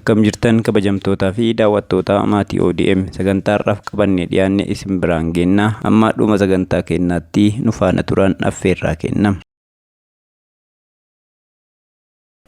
Akkam jirtan kabajamtootaa fi daawwattoota maatii ODM sagantaa har'aaf qabannee dhiyaanne isin biraan geenna amma dhuma sagantaa keenyaatti nu faana turan affeerraa kenna.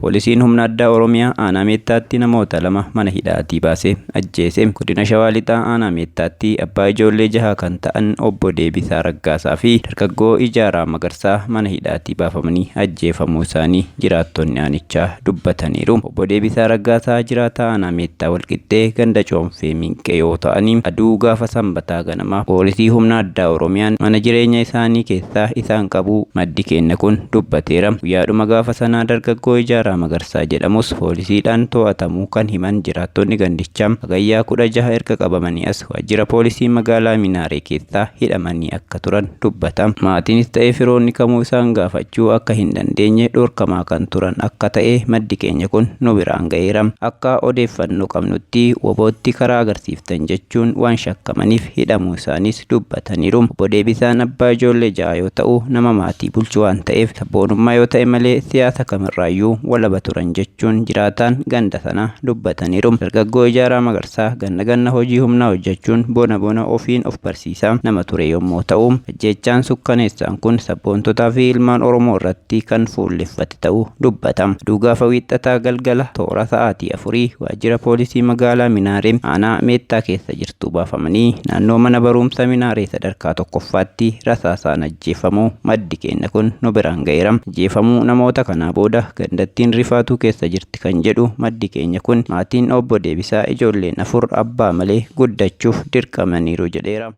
Poolisiin humna addaa Oromiyaa aanaa Meettaatti namoota lama mana hidhaatii baasee ajjeese. Godina Shawaa Lixaa aanaa Meettaatti abbaa ijoollee jaha kan ta'an obbo Deebisaa Raggaasaa fi dargaggoo Ijaaraa Magarsaa mana hidhaatii baafamanii ajjeefamuu isaanii jiraattonni aanichaa dubbataniiru. Obbo Deebisaa Raggaasaa jiraataa aanaa Meettaa Walqixxee ganda Coonfee Miinqee yoo ta'an aduu gaafa Sanbataa ganamaa poolisii humna addaa Oromiyaan mana jireenya isaanii keessaa isaan qabuu maddi keenya kun dubbateera. Guyyaadhuma gaafa sanaa dargaggoo Ijaaraa Magarsaa jedhamus poolisiidhaan to'atamuu kan himan jiraattonni gandichaa Hagayyaa 16 erga qabamanii as waajjira poolisii magaalaa Minaaree keessaa hidhamanii akka turan dubbata. Maatiinis ta'ee firoonni kamuu isaan gaafachuu akka hin dandeenye dhorkamaa kan turan akka ta'e maddi keenya kun nu biraan ga'eera. Akka odeeffannoo qabnutti WBOtti karaa agarsiiftan jechuun waan shakkamaniif hidhamuu isaaniis dubbataniiru. Obbo Deebisaan abbaa ijoollee ja'a yoo ta'u nama maatii bulchu waan ta'eef sabboonummaa yoo ta'e malee siyaasa kamirraayyuu walaba turan jechuun jiraataan ganda sanaa dubbataniiru. Dargaggoo Ijaaraa Magarsaa ganna ganna hojii humnaa hojjechuun bona bona ofiin of barsiisaa nama ture yommuu ta'u, ajjeechaan sukkaneessaan kun sabboontotaa fi ilmaan Oromoo irratti kan fuulleffate ta'uu dubbata. Oduu gaafa Wiixataa galgala toora sa'aatii afurii waajjira poolisii magaalaa Minaaree aanaa Meettaa keessa jirtuu baafamanii naannoo mana barumsa Minaaree sadarkaa tokkoffaatti rasaasaan ajjeefamuu maddi keenya kun nu biraan ga'eera. Ajjeefamuu namoota kanaa booda gandattiin rifaatuu keessa jirti kan jedhu maddi keenya kun maatiin obbo Deebisaa ijoolleen afur abbaa malee guddachuuf dirqamaniiru jedheera.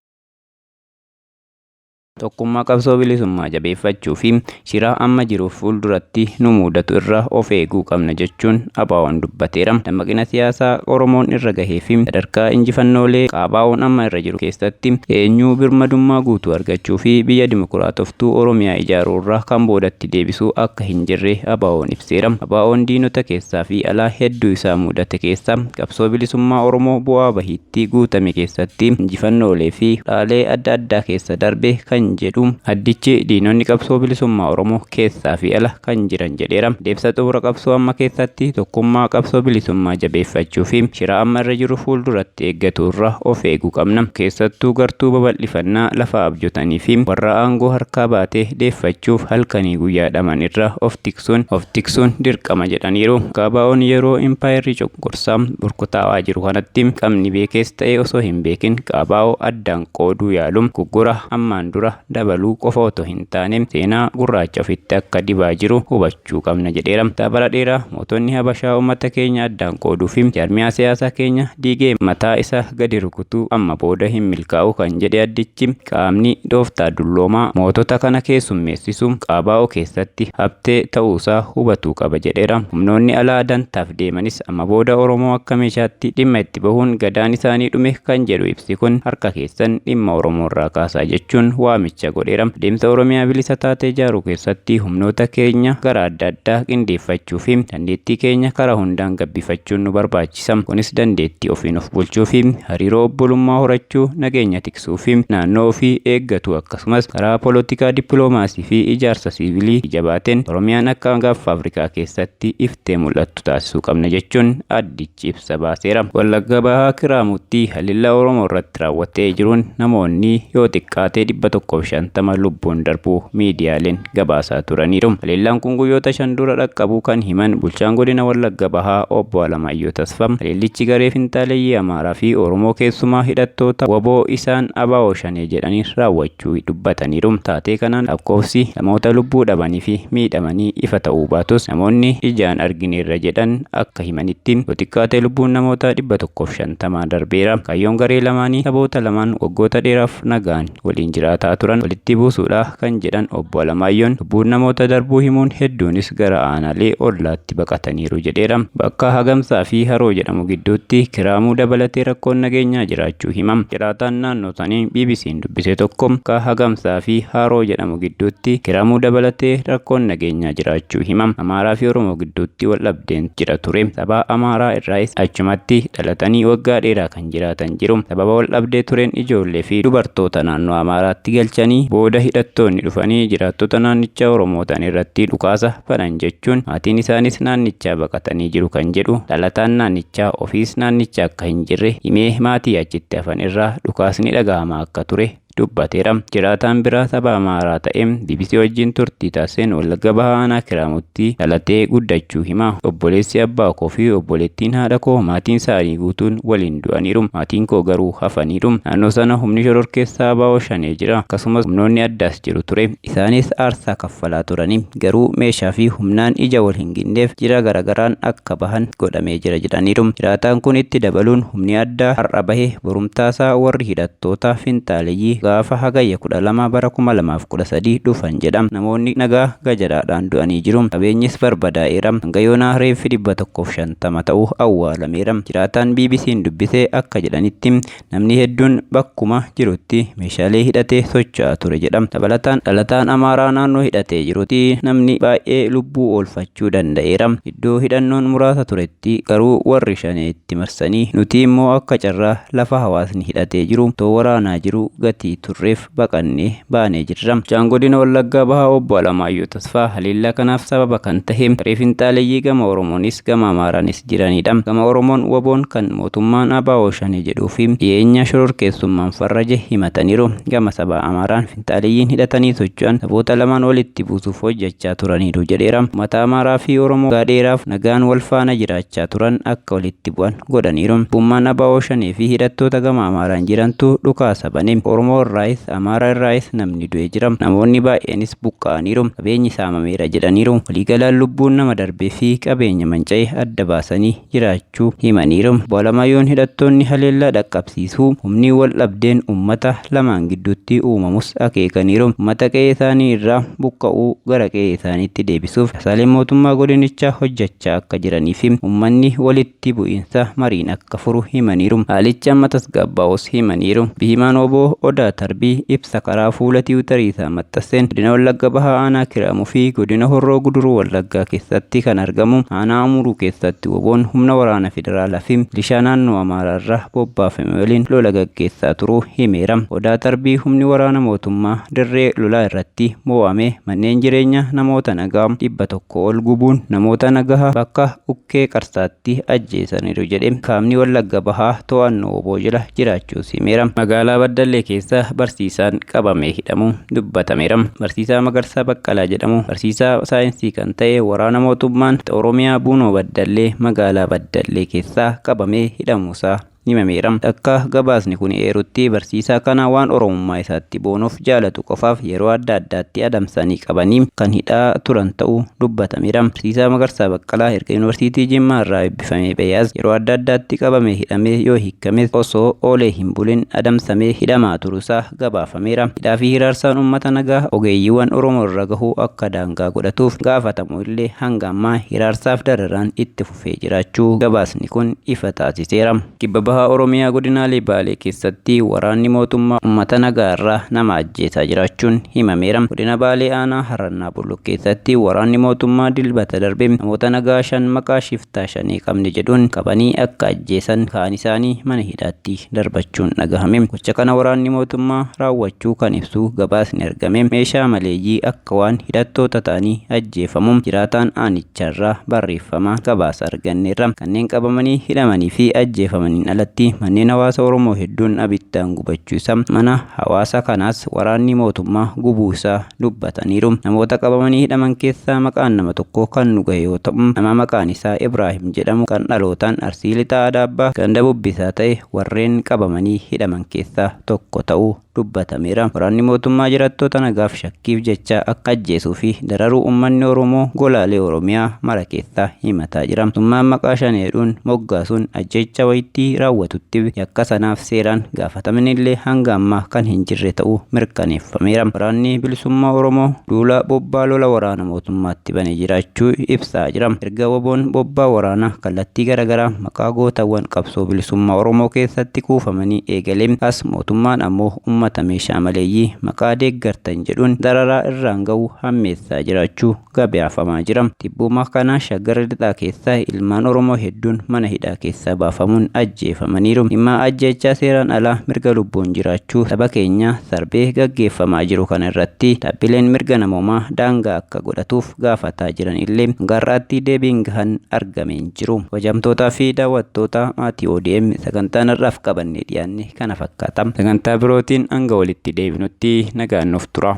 Tokkummaa qabsoo bilisummaa jabeeffachuu fi shira amma jiruuf fuulduratti nu mudatu irraa of eeguu qabna jechuun ABO'n dubbateera. Dammaqina siyaasaa Oromoon irra gahee fi sadarkaa injifannoolee ABO'n amma irra jiru keessatti eenyuu birmadummaa guutuu argachuu fi biyya dimokiraatoftuu Oromiyaa ijaaruu irraa kan boodatti deebisuu akka hin jirre ABO'n ibseera. ABO'n diinota keessaa fi alaa hedduu isaa mudate keessa qabsoo bilisummaa Oromoo bu'aa bahiitti guutame keessatti injifannoolee fi dhaalee adda addaa keessa darbe kan jedhu addichi diinonni qabsoo bilisummaa Oromoo keessaa fi ala kan jiran jedheera. Deemsa xumura qabsoo amma keessatti tokkummaa qabsoo bilisummaa jabeeffachuu fi shira amma irra jiru fuulduratti eeggatu irraa of eeguu qabna. Keessattuu gartuu babal'ifannaa lafa abjotanii fi warra aangoo harkaa baatee deeffachuuf halkanii guyyaa dhaman irraa of tiksuun dirqama jedhaniiru. ABO'n yeroo impaayerri cunqursaa burkutaa'aa jiru kanatti qabni beekees ta'e osoo hin beekin ABO addaan qooduu yaaluun guggura ammaan dura dabaluu qofa otoo hin taane seenaa gurraacha ofitti akka dibaa jiru hubachuu qabna jedheera. Bara dheeraa mootonni Habashaa uummata keenya addaan qooduu fi jaarmiyaa siyaasaa keenya diigee mataa isa gadi rukutuu amma booda hin milkaa'u kan jedhe addichi qaamni dooftaa dulloomaa mootota kana keessummeessisu ABO keessatti habtee ta'uusaa hubatuu qaba jedheera. Humnoonni alaa dantaaf deemanis amma booda Oromoo akka meeshaatti dhimma itti bahuun gadaan isaanii dhume kan jedhu ibsi kun harka keessan dhimma Oromoo irraa kaasaa jechuun waamicha godheera. Adeemsa Oromiyaa bilisa taatee ijaaruu keessatti humnoota keenya gara adda addaa qindeeffachuu fi dandeettii keenya karaa hundaan gabbifachuun nu barbaachisa. Kunis dandeettii ofiin of bulchuu fi hariiroo obbolummaa horachuu, nageenya tiksuu fi naannoo ofii eeggatu akkasumas karaa poolitikaa, dippiloomaasii fi ijaarsa siivilii jabaateen Oromiyaan akka gaanfa Afrikaa keessatti iftee mul'attu taasisuu qabna jechuun addichi ibsa baaseera. Wallagga Bahaa Kiraamutti halilla Oromoo irratti raawwatee jiruun namoonni yoo xiqqaate 150 lubbuun darbuu miidiyaaleen gabaasaa turaniiru. Haleellaan kun guyyoota 5 dura dhaqqabuu kan himan bulchaan godina Wallagga Bahaa obbo Alamaayyoo Tasfaa haleellichi garee finxaaleeyyii Amaaraa fi Oromoo keessumaa hidhattoota WBO isaan ABO Shanee jedhanii raawwachuu dubbataniiru. Taatee kanaan lakkoofsi namoota lubbuu dhabanii fi miidhamanii ifa ta'uu baatus namoonni ijaan argineerra jedhan akka himanitti yoo xiqqaate lubbuun namoota 150 darbeera. Kaayyoon garee lamaanii saboota lamaan waggoota dheeraaf nagaan waliin jiraataa turan walitti buusuudha kan jedhan obbo Alamaayyoon lubbuun namoota darbuu himuun hedduunis gara aanaalee ollaatti baqataniiru jedheera. Bakka Hagamsaa fi Haroo jedhamu gidduutti Kiraamuu dabalatee rakkoon nageenyaa jiraachuu himam. Jiraataan naannoo sanii BBC'n dubbise tokko bakka Hagamsaa fi Haroo jedhamu gidduutti Kiraamuu dabalatee rakkoon nageenyaa jiraachuu himam. Amaaraa fi Oromoo gidduutti wal dhabdeen jira ture. Saba Amaaraa irraayis achumatti dhalatanii waggaa dheeraa kan jiraatan jiru. Sababa wal dhabdee tureen ijoollee fi dubartoota naannoo Amaaraatti galchan. galchanii booda hidhattoonni dhufanii jiraattota naannichaa Oromoo ta'an irratti dhukaasa banan jechuun maatiin isaanis naannichaa baqatanii jiru kan jedhu dhalataan naannichaa ofiis naannicha akka hin jirre himee maatii achitti hafan irraa dhukaasni dhaga'amaa akka ture dubbateera. Jiraataan biraa saba Amaaraa ta'e BBC wajjin turtii taasiseen Wallagga Bahaa Aanaa Kiraamutti dhalatee guddachuu hima. Obboleessi abbaa koo fi obboleettiin haadha koo maatiin isaanii guutuun waliin du'aniiru. Maatiin koo garuu hafaniiru. Naannoo sana humni shororkeessaa ABO shanee jira. Akkasumas humnoonni addaas jiru ture. Isaanis aarsaa kaffalaa turani. Garuu meeshaa fi humnaan ija wal hin ginneef jira garagaraan akka bahan godhamee jira jedhaniiru. Jiraataan kun itti dabaluun humni addaa har'a bahe borumtaasaa warri hidhattoota finxaaleyyii gaafa Hagayya 12 bara 2013 dhufan jedha. Namoonni nagaa gajaraadhaan du'anii jiru. Qabeenyis barbadaa'eera. Hanga yoonaa reeffi 150 ta'u awwaalameera. Jiraataan BBC'n dubbise akka jedhanitti namni hedduun bakkuma jirutti meeshaalee hidhatee socho'aa ture jedha. Dabalataan dhalataan Amaaraa naannoo hidhatee jirutti namni baay'ee lubbuu oolfachuu danda'eera. Iddoo hidhannoon muraasa turetti garuu warri shanee itti marsanii nuti immoo akka carraa lafa hawaasni hidhatee jiru otoo waraanaa jiru gatii turreef baqannee baanee jirra. Bulchaan godina Wallaggaa Bahaa Obbo Alamaayyoo Tasfaa haleellaa kanaaf sababa kan tahe garee finxaaleyyii gama Oromoonis gama Amaaraanis jiranidha. Gama Oromoon WBOn kan mootummaan ABO shanee jedhuu fi dhiyeenya shororkeessummaan farraje himataniiru. Gama saba Amaaraan finxaaleyyiin hidhatanii socho'an saboota lamaan walitti buusuuf hojjechaa turaniiru jedheera. Uummata Amaaraa fi Oromoo waggaa dheeraaf nagaan wal faana jiraachaa turan akka walitti bu'an godhaniiru. Abbummaan ABO shanee fi hidhattoota gama Amaaraan jirantu dhukaasa bane. Oromoo irraayis Amaara irraayis namni du'e jira. Namoonni baay'eenis buqqa'aniiru. Qabeenyi saamameera jedhaniiru. Waliigalaan lubbuun nama darbee fi qabeenya manca'e adda baasanii jiraachuu himaniiru. Obbo Alamaayoon hidhattoonni haleellaa dhaqqabsiisuu humni wal dhabdeen uummata lamaan gidduutti uumamus akeekaniiru. Uummata qe'ee isaanii irraa buqqa'uu gara qe'ee isaaniitti deebisuuf caasaaleen mootummaa godinichaa hojjechaa akka jiranii fi uummanni walitti bu'iinsa mariin akka furu himaniiru. Haalichi amma tasgabbaa'us himaniiru. Bihimaan Obbo Odaa Tarbii ibsa karaa fuula tiwiitarii isaa maxxanseen godina Wallagga Bahaa Aanaa Kiraamuu fi godina Horroo Guduruu Wallaggaa keessatti kan argamu Aanaa Amuruu keessatti WBOn humna waraana federaalaa fi milishaa naannoo Amaaraa irraa bobbaafame waliin lola gaggeessaa turuu himeera. Odaa Tarbii humni waraana mootummaa dirree lolaa irratti moo'ame manneen jireenya namoota nagaa 100 ol gubuun namoota nagaa bakka Ukkee Qarsaatti ajjeesaniiru jedhe. Kaabni Wallagga Bahaa to'annoo WBO jala jiraachuus himeera. Magaalaa Baddallee keessa barsiisaan qabamee hidhamuu dubbatameera. Barsiisaa Magarsaa Baqqalaa jedhamu barsiisaa saayinsii kan ta'e waraana mootummaan Oromiyaa Buunoo Baddallee magaalaa Baddallee keessaa qabamee hidhamuusaa himameera. Akka gabaasni kun eerutti barsiisaa kana waan Oromummaa isaatti boonuuf jaalatu qofaaf yeroo adda addaatti adamsanii qabanii kan hidhaa turan ta'uu dubbatameera. Barsiisaa Magarsaa Baqqalaa erga Yuunivarsiitii Jimmaa irraa eebbifamee ba'ee as yeroo adda addaatti qabamee hidhamee yoo hiikames osoo oolee hin bulin adamsamee hidhamaa turuusaa gabaafameera. Hidhaa fi hiraarsaan uummata nagaa ogeeyyiiwwan Oromoo irra gahuu akka daangaa godhatuuf gaafatamu illee hanga ammaa hiraarsaaf dararaan itti fufee jiraachuu gabaasni kun ifa taasiseera. Kibba Baha Oromiyaa godinaalee Baalee keessatti waraanni mootummaa uummata nagaa irraa nama ajjeesaa jiraachuun himameera. Godina Baalee aanaa Harannaa Bulluq keessatti waraanni mootummaa dilbata darbe namoota nagaa 5 maqaa shiftaa shanee qabne jedhuun qabanii akka ajjeesan kaan isaanii mana hidhaatti darbachuun dhagahame. Gocha kana waraanni mootummaa raawwachuu kan ibsu gabaasni argame meeshaa maleeyyii akka waan hidhattoota ta'anii ajjeefamu jiraataan aanicharraa barreeffama gabaasa arganneerra. Kanneen qabamanii hidhamanii fi ajjeefamaniin alatti manneen hawaasa Oromoo hedduun abiddaan gubachuu isaa mana hawaasa kanaas waraanni mootummaa gubuu isaa dubbataniiru. Namoota qabamanii hidhaman keessaa maqaan nama tokko kan nu gahe yoo ta'u nama maqaan isaa Ibraahim jedhamu kan dhalootaan Arsii Lixaa Adaabbaa ganda bubbisaa ta'e warreen qabamanii hidhaman keessaa tokko ta'uu dubbatameera. Waraanni mootummaa jirattoota nagaaf shakkiif jecha akka ajjeesuu fi dararuu uummanni Oromoo golaalee Oromiyaa mara keessaa himataa jira. Mootummaan maqaa shaneedhuun moggaasuun ajjeecha wayittii raawwatutti yakka sanaaf seeraan gaafatamanillee hanga ammaa kan hin jirre ta'uu mirkaneeffameera. Waraanni bilisummaa Oromoo duula bobbaa lola waraana mootummaatti bane jiraachuu ibsaa jira. Erga WBOn bobbaa waraanaa kallattii garaagaraa maqaa gootawwan qabsoo bilisummaa Oromoo keessatti kuufamanii eegalee as mootummaan ammoo uummata meeshaa maleeyyii maqaa deeggartan jedhuun dararaa irraan ga'uu hammeessaa jiraachuu gabaafamaa jira. Tibbuma kana Shaggar Lixaa keessaa ilmaan Oromoo hedduun mana hidhaa keessaa baafamuun ajjeefamu. Ajjeefamaniiru. Dhimma ajjeechaa seeraan alaa mirga lubbuun jiraachuu saba keenya sarbee gaggeeffamaa jiru kana irratti dhaabbileen mirga namoomaa daangaa akka godhatuuf gaafataa jiran illee garraatti deebiin gahan argamee hin jiru. Kabajamtootaa fi daawwattoota maatii ODM, sagantaan har'aaf qabannee dhiyaanne kana fakkaata. Sagantaa birootiin hanga walitti deebinutti nagaan nuuf tura.